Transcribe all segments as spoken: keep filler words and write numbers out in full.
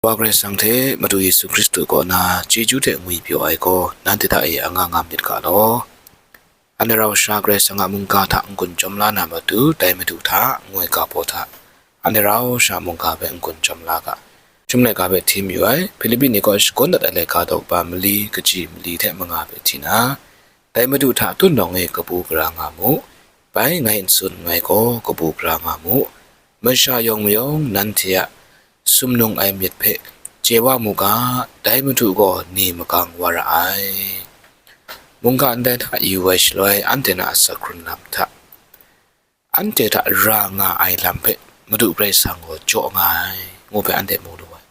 Wa Karai Kasang hte Madu Yesu Hkristu kaw na chyeju hte ngwi pyaw ai gaw, nanhte hta e anga nga myit ga law. Anhte rau sha Karai Kasang a mungga hta n-gun chyawm la na matu, dai Madu hta, ngoi ga baw hta, anhte rau sha mungga hpe n-gun chyawm la ga. Chyum laika hpe hti mayu ai, Hpilipi ni kaw shakawn dat ai laika daw kaba mali kaji mali hte manga hpe hti na, dai Madu hta tutnawng e kabu gara nga mu, bai ngai n tsun nngai gaw kabu gara nga mu, masha yawng mayawng nanhte a sumnung ai myit hpe chye wa mu ga, dai Madu gaw ni magang wa ra ai. Mungga ndai hta yu ai shaloi, anhte na asak hkrun lam hta, anhte hta ra nga ai lam hpe Madu Karai Kasang gaw jaw nga ai, ngu hpe anhte mu lu ai.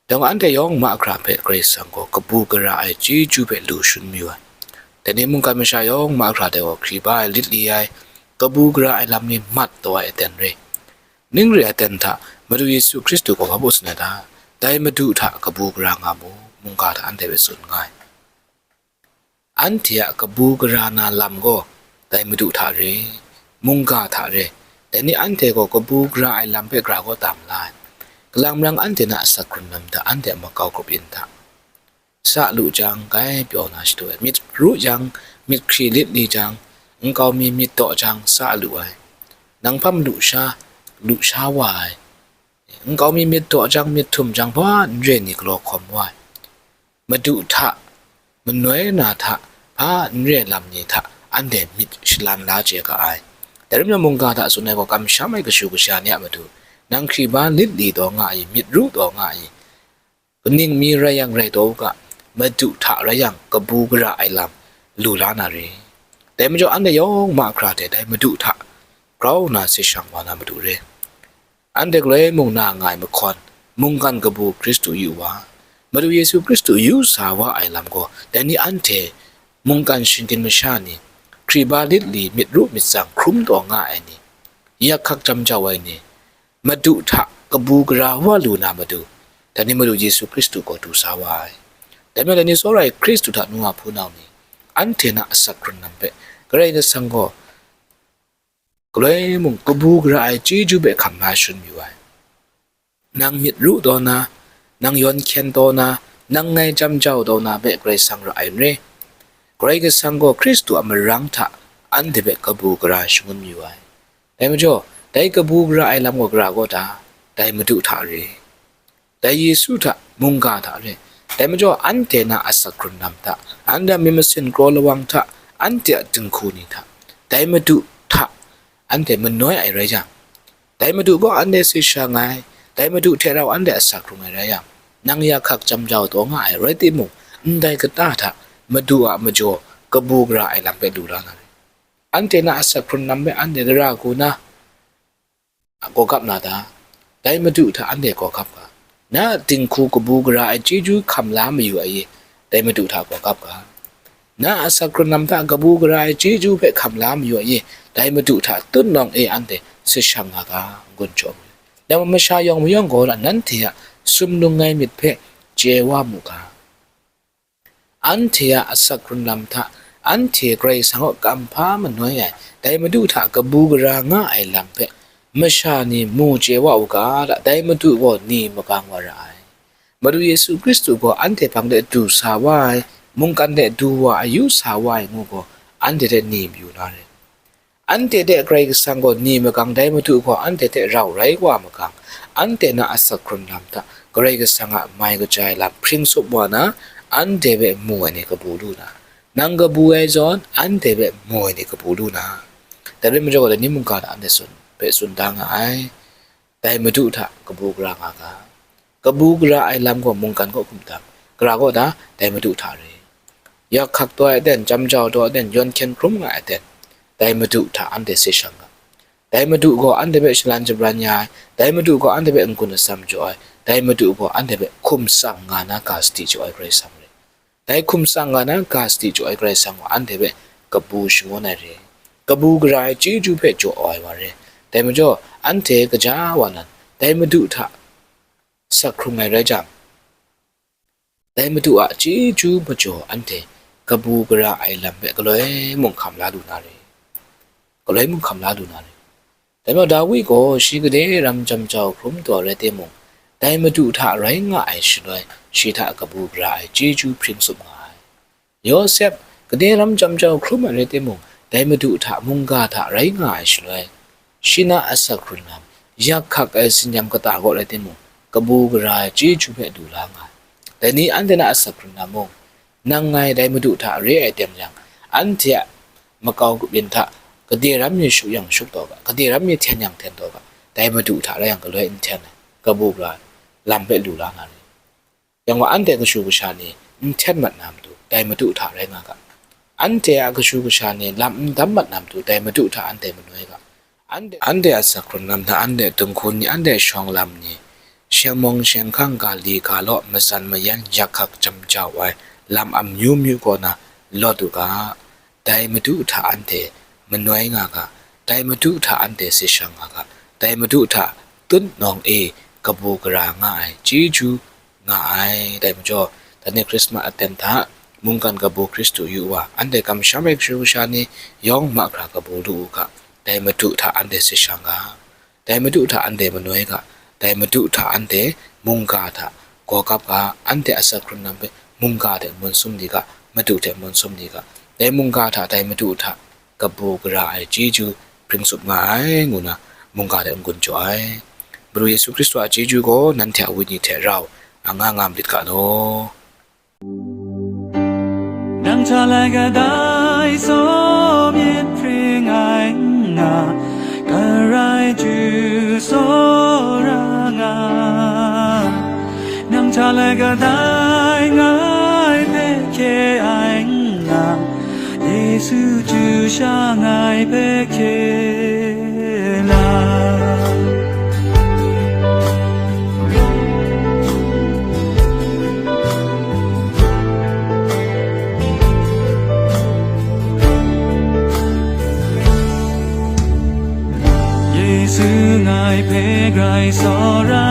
Dang anhte yawng mahkra hpe Karai Kasang gaw kabu gara ai chyeju hpe lu shangun mayu ai. Dai ni mungkan masha yawng mahkra dai gaw hkriba ai lit li ai, kabu gara ai lam ni mat taw ai aten re. Ning re aten hta Madu Yesu Hkristu gaw hpa baw tsun ai ta? Dai Madu hta kabu gara nga mu, mungga hta anhte hpe tsun nga ai. Anhte a kabu gara na lam gaw dai Madu hta re, mungga hta re, dai ni anhte gaw kabu gara ai lam hpe gara gaw tam la ai. Kalang marang anhte na asak hkrun lam hta anhte a makau grup yin hta, sa lu jang, grai pyaw na shadu ai, myit ru jang, myit hkri lit li jang, nkau mi myit daw jang, sa lu ai, nang hpam lu sha, lu sha wa ai, nkau mi myit daw jang, myit htum jang, hpa n re ni galaw hkawm wa ai. Madu hta, manoi na hta, hpa n re lam ni hta, anhte myit shalan la chye ga ai. Dai rai nna, mungga hta tsun ai gaw, kamsham ai kashu kasha ni a matu, nang hkriba lit li taw nga i, myit ru taw nga i, kaning mi rai yang rai taw u ga, Madu hta rai yang, kabu gara ai lam lu la na re. Dai majaw, anhte yawng mahkra hte dai Madu hta grau nna se shang wa na matu re. Anhte galoi mung na nga ai mahkawn, mungkan kabu Hkristu yu wa, Madu Yesu Hkristu yu sa wa ai lam gaw, dai ni anhte mungkan shinggyim masha ni, hkriba lit li myit ru myit tsang hkrum taw nga ai ni, yak hkak jam jau ai ni, Madu hta kabu gara wa lu na matu, dai ni Madu Yesu Hkristu gaw du sa wa ai. Dai majaw, dai ni tsawra ai Hkristu hta nu a hpunau ni, anhte na asak hkrun lam hpe Karai Kasang gaw galoi mung kabu gara ai chyeju hpe hkam la shangun yu ai. Nang myit ru taw na, nang yawn hkyen taw na, nang ngai jam jau taw na hpe Karai Kasang ra ai n re. Karai Kasang gaw Hkristu a marang hta anhte hpe kabu gara shangun yu ai. Dai majaw, dai kabu gara ai lam gaw gara gaw ta? Dai Madu hta re. Dai Yesu hta, mungga hta re. Dai majaw, anhte na asak hkrun lam hta, anhte a myit masin kraw lawang hta, anhte a dinghku ni hta, dai Madu hta anhte manoi ai rai yang, dai Madu gaw anhte se shang ai, dai Madu hte rau anhte asak hkrung ai rai yang, nang yak hkak jam jau taw nga ai rai timung, ndai kata hta Madu a majaw kabu gara ai lam hpe lu la na re. Anhte na asak hkrun lam hpe anhte gara hku na a gaw gap na ta? Dai Madu hta anhte gaw gap ga. Na a dinghku kabu gara ai chyeju hkam la mayu ai e, dai Madu hta gaw gap ga. Na a asak hkrun lam hta kabu gara ai chyeju hpe hkam la mayu ai e, dai Madu hta tutnawng e anhte se shang nga ga, n-gun jaw mayu. Dai majaw masha yawng mayawng gaw nanhte a sumnung ai myit hpe chye wa mu ga. Anhte a asak hkrun lam hta, anhte Karai Kasang kaw kamhpa manoi ai, dai Madu hta kabu gara nga ai lam hpe, masha ni mu chye wa u ga, dai Madu gaw ni magang wa ra ai. Madu Yesu Hkristu gaw anhte hpang de du sa wa ai, mungkan de du wa ai, yu sa wa ai ngu gaw, anhte hte ni mayu na re. Anhte hte Karai Kasang gaw ni magang, dai Madu gaw anhte hte rau rai wa magang, anhte na asak hkrun lam hta Karai Kasang a mai kaja ai lam hpring sup wa na, anhte hpe mu ai ni kabu lu na, nang kabu ai zawn, anhte hpe mu ai ni kabu lu na. Dai rai majaw, dai ni mungga hta anhte tsun, hpe tsun da nga ai. Dai Madu hta kabu gara nga ga. Kabu gara ai lam gaw mungkan kaw hkum tam, gara gaw ta? Dai Madu hta re. Yak hkak taw ai aten, jam jau taw ai aten, yawn hkyen hkrum nga ai aten, dai Madu hta anhte se shang ga. Dai Madu gaw anhte hpe shalan shabran ya ai, dai Madu gaw anhte hpe n-gun atsam jaw ai, dai Madu gaw anhte hpe hkum tsang nga na ga sadi jaw ai Karai Kasang re. Dai hkum tsang nga na ga sadi jaw ai Karai Kasang gaw anhte hpe kabu shangun ai re, kabu gara ai chyeju hpe jaw ai wa re. Dai majaw, anhte kaja wa nan, dai Madu hta asak hkrung ai rai jang, dai Madu a chyeju majaw anhte kabu gara ai lam hpe galoi mung hkam la lu na re, galoi mung hkam la lu na re. Dai majaw, Dawi gaw shi gade ram jam jau hkrum taw rai timung, dai Madu hta rai nga ai shaloi, shi hta kabu gara ai chyeju hpring tsup nga ai. Yawsep, gade ram chyam jau hkrum ai rai timung, dai Madu hta mungga hta rai nga ai shaloi, shi na asak hkrun lam, yak hkak ai tsin-yam kata kaw rai timung, kabu gara ai chyeju hpe lu la nga ai. Dai ni anhte na asak hkrun lam mung, nang ngai dai Madu hta re ai teng yang, anhte a makau grup yin hta, gade ram mi shuk yang shuk taw ga, gade ram mi hten yang hten taw ga, dai Madu hta rai yang galoi n hten ai, kabu gara ai lam hpe lu la nga ai. Yang gaw, anhte kashu kasha ni n hten mat na matu, dai Madu hta rai nga ga. Anhte a kashu kasha ni lam n dam mat na matu, dai Madu hta anhte manoi ga. Anhte, anhte a asak hkrun lam hta, anhte a dinghku ni, anhte a shawng lam ni, sheng mung sheng hkang, ga li ga law, matsan mayan, yak hkak chyam jau ai lam amyu myu kaw na lawt u ga. Dai Madu hta anhte manoi nga ga, dai Madu hta anhte sit shang nga ga, dai Madu hta tut nawng e kabu gara nga ai chyeju nga ai. Dai majaw, dai ni Hkrismat aten hta mungkan kabu Hkristu yu wa, anhte kamsham ai kashu kasha ni yawng mahkra kabu lu u ga, dai Madu hta anhte sit shang ga, dai Madu hta anhte manoi ga, dai Madu hta anhte mungga hta gaw kap ga, anhte asak hkrun lam hpe mungga hte mun sum li ga, Madu hte mun sum li ga, dai mungga hta dai Madu hta kabu gara ai chyeju hpring tsup nga ai, ngu na mungga hte n-gun jaw ai. Madu Yesu Hkristu a chyeju gaw nanhte a wenyi hte rau a nga ngam lit ga law. Nang hta lai kadai tsaw myit hpring ai nna, Karai Jesu tsawra nga. Nang hta lai kadai ngai hpe hkye ai nna, Yesu chyu sha ngai hpe hkye la. Yesu ngai hpe grai tsawra,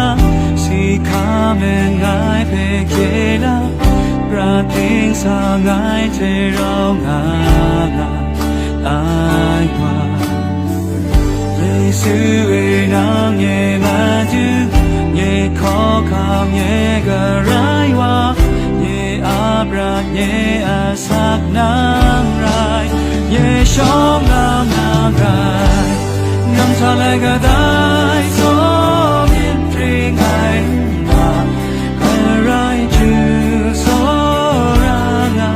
si hka me ngai hpe hkye la, prat ding sa ngai hte rau nga nga ai wa. Yesu e, nang nye matu, nye hkawhkam, nye Karai wa, nye a prat, nye a sak nang rai, nye shawng lam nang rai. Nang hta lai kadai tsaw myit hpring ai nna, Karai Jesu tsawra nga.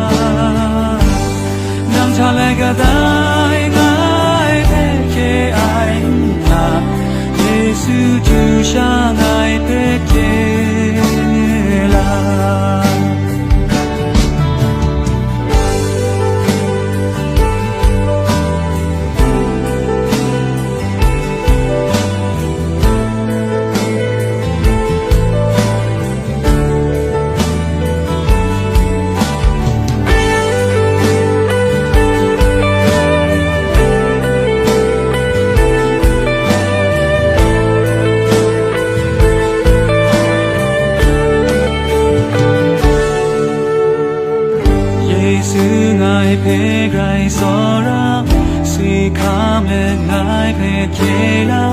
Nang hta lai kadai ngai hpe hkye ai nna, Yesu chyu sha ngai hpe hkye la. Yesu ngai hpe grai tsawra, si hka me ngai hpe hkye la,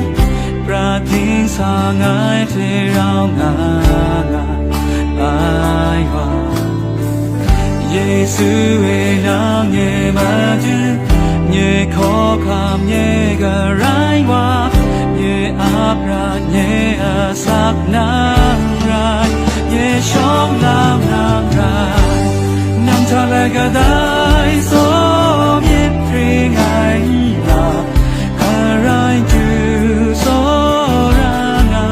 prat ding sa ngai hte rau nga nga ai wa. Yesu e, nang nye matu, nye hkawhkam, nye Karai wa, nye a prat, nye a sak nang rai, nye shawng lam nang rai. Nang hta lai kadai tsaw myit hpring ai nna, Karai Jesu tsawra nga.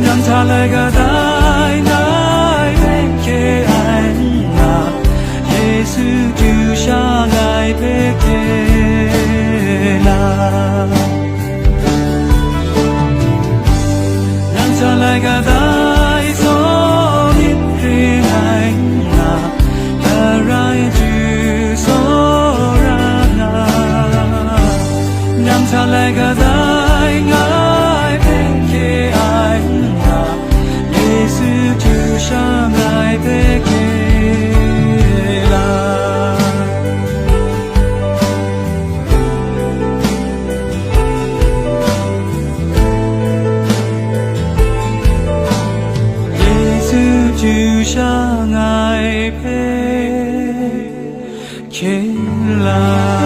Nang hta lai kadai ngai hpe hkye ai nna, Yesu chyu sha ngai hpe hkye la. Nang hta lai kadai tsaw myit hpring ai nna, Karai Jesu tsawra nga. Nang hta lai kadai ngai hpe hkye ai nna, Yesu chyu sha ngai hpe hkye la. Chyu sha ngai hpe hkyen la.